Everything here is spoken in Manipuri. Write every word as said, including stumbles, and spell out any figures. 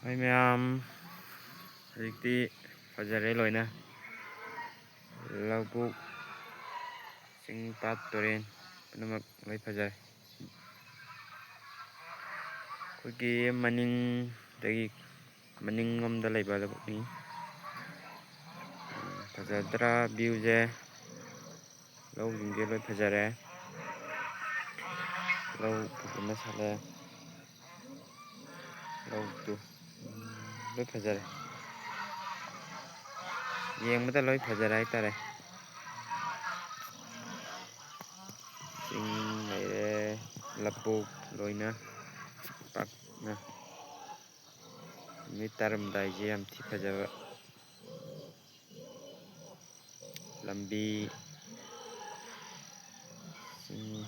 ꯍꯣꯏ ꯃꯌꯥꯝ, ꯍꯧꯖꯤꯛꯇꯤ ꯐꯖꯔꯦ ꯂꯣꯏꯅ꯫ ꯂꯧꯕꯨꯛ, ꯆꯤꯡ, ꯄꯥꯠ, ꯇꯨꯔꯦꯟ ꯄꯨꯝꯅꯃꯛ ꯂꯣꯏ ꯐꯖꯔꯦ꯫ ꯑꯩꯈꯣꯏꯒꯤ ꯃꯅꯤꯡꯗꯒꯤ, ꯃꯅꯤꯡꯂꯣꯝꯗ ꯂꯩꯕ ꯂꯧꯕꯨꯛꯅꯤ꯫ ꯐꯖꯗ꯭ꯔꯥ viewꯁꯦ? ꯂꯧꯁꯤꯡꯁꯦ ꯂꯣꯏ ꯐꯖꯔꯦ꯫ ꯂꯧ ꯐꯖꯅ ꯁꯥꯠꯂꯦ꯫ ꯂꯧꯗꯨ ꯂꯣꯏ ꯐꯖꯔꯦ꯫ ꯌꯦꯡꯕꯗ ꯂꯣꯏ ꯐꯖꯔꯦ ꯍꯥꯏꯇꯥꯔꯦ꯫ ꯆꯤꯡ ꯂꯩꯔꯦ, ꯂꯧꯕꯨꯛ ꯂꯣꯏꯅ ꯄꯥꯛꯅ꯫ ꯅꯨꯃꯤꯠ ꯇꯥꯔꯝꯗꯥꯏꯁꯦ ꯌꯥꯝ ꯊꯤ ꯐꯖꯕ꯫ ꯂꯝꯕꯤ, ꯆꯤꯡ,